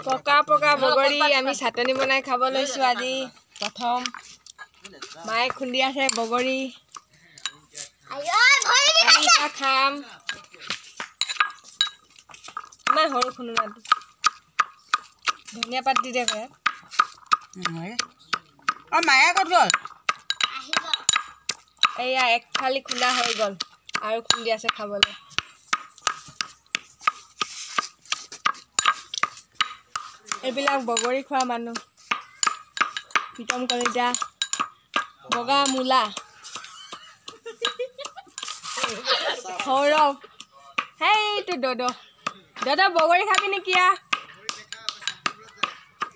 পকা পকা বগৰী আমি চাটনি বনাই খাব লৈছোঁ আজি। প্ৰথম মায়ে খুন্দি আছে বগৰী, আমি এতিয়া খাম। ইমান সৰু খুন্দনাটো, ধনিয়া পাত দি দে। অ মায়া ক'ত গ'ল? এয়া এক ফালি খুন্দা হৈ গ'ল, আৰু খুন্দি আছে খাবলৈ। এইবিলাক বগৰী খোৱা মানুহ। প্ৰীতম কলিতা, বগা মূলা, সৌৰভ, সেইটো দদ। দাদা বগৰী খাবি নেকি?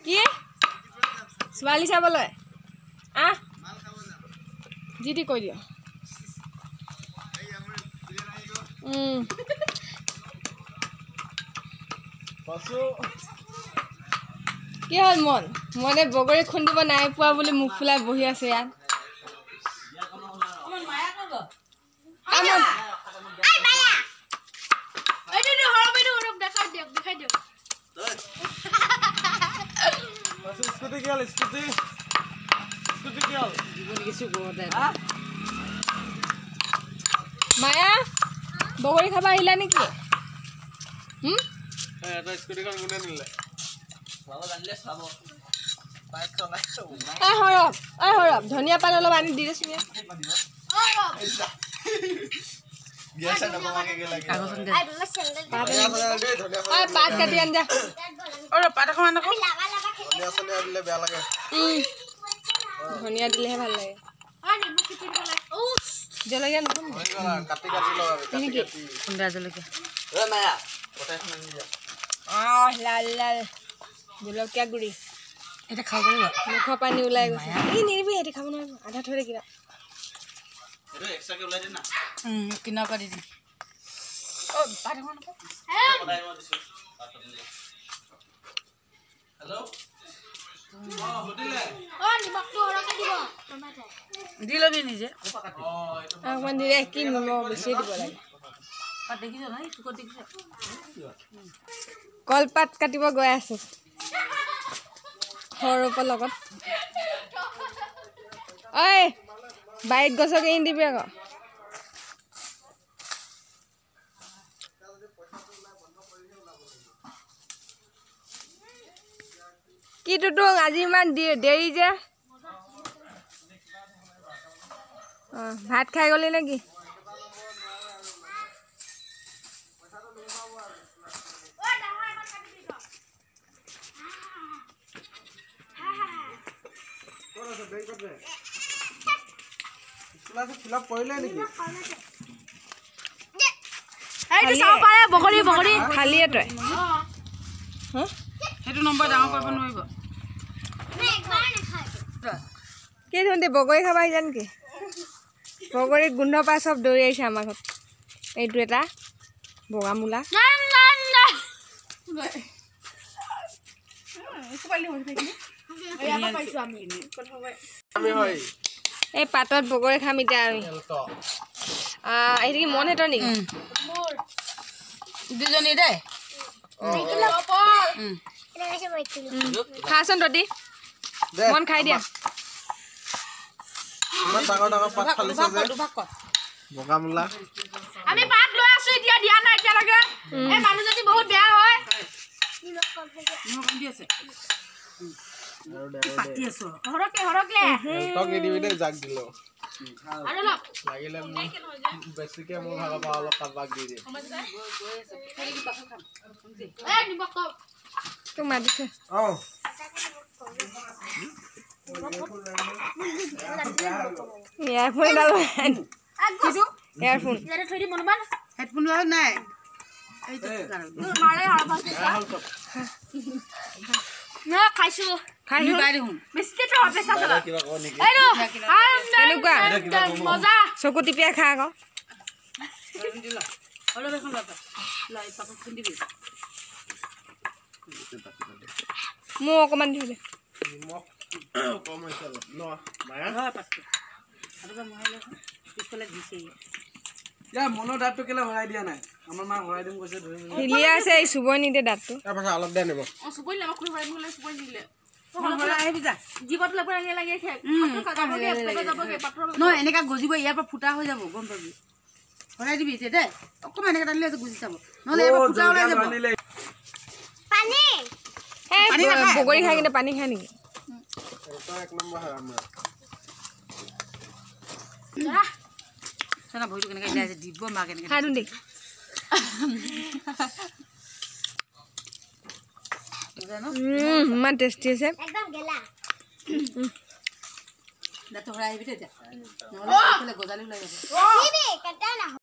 কি ছোৱালী চাবলৈ আহ, যি টি কৈ দিয়। কি হ'ল মন? মনে বগৰী খুন্দিব নাই পোৱা বুলি মুখ ফুলাই বহি আছে ইয়াত। মায়া বগৰী খাব আহিলা নেকি? সৌৰভ, ধনিয়া পাত অলপ আনি দি দেচোন। পাত কাটি আনি যা। ধনিয়া দিলেহে ভাল লাগে। জলকীয়া নহয়, লাল লাল জলকীয়া গুড়ি। এতিয়া খাব পাৰিব। মুখৰ পানী ওলাই গৈছে। এই নিদিবি, সিহঁতি খাব নোৱাৰিব। আধা থৈ দে কিবা। কিনাৰ পৰা দি দিম। দি ল'বি নিজে। অকণমান দিলে কি নিমখ বেছি দিব লাগে। কলপাত কাটিব গৈ আছো সৌৰভৰ লগত। ঐ বাৰীত গছক এৰি দিবি আকৌ। কি টুটুং আজি ইমান দেৰি যে? অঁ, ভাত খাই গ'লি নেকি? খালিয়ে তই সেইটো নম্বৰ ডাঙৰ কৰিব নোৱাৰিব। কি ধুন্দি বগৰী খাব আহিছা নেকি? বগৰীৰ গোন্ধ পাই চব দৌৰি আহিছে আমাৰ ঘৰত। এইটো এটা বগা মূলা। এই পাতত বগৰী খাম এতিয়া আমি। এইটো কি মন হেতৰ নেকি? দুজনী দেই। খাচোন তহঁতি, মন খাই দিয়া। আমি পাত লৈ আছো এতিয়া, দিয়া নাই এতিয়ালৈকে। এই মানুহজনী বহুত বেয়া হয়। তোক মাতিছে। ইয়াৰফোন এডাল, ইয়াৰফোন হেডফোন নাই। চকু টিপিয়াই খা আকৌ। মোক অকণমান দি দে। ইয়া মনৰ দাঁতটো কেলে ভৰাই দিয়া নাই? আমাৰ মা ভৰাই দিম কৈছে ধৰি। হিলিয়া আছে, এই চুবই নিদিয়ে দাঁতটো। তাৰপাছত অলপ দে নিব। অ, চুবই নিদিলে, আমাক খুৰী ভৰাই দিম ক'লে চুবই নিদিলে। আহিবি যা। জীৱটো লাগিব লাগে লাগে যাবগে। নহয়, এনেকা গজিব, ইয়াৰ পৰা ফুটা হৈ যাব, গম পাবি। ভৰাই দিবি এতিয়া দেই। অকণমান এনেকৈ টানিলে গুজি যাব, নহ'লে ইয়াৰ পৰা ফুটা ওলাই যাব। বগৰী খাই কিনে পানী খায় নেকি? ভৰিটো কেনেকৈ হিলাই দিব মাক এনেকৈ খাই দিওঁ দেই। ইমান টেষ্টি আছে। দাঁতটো ভৰাই আহিবি তেতিয়া, নহ'লে গজালি ওলাই যাব।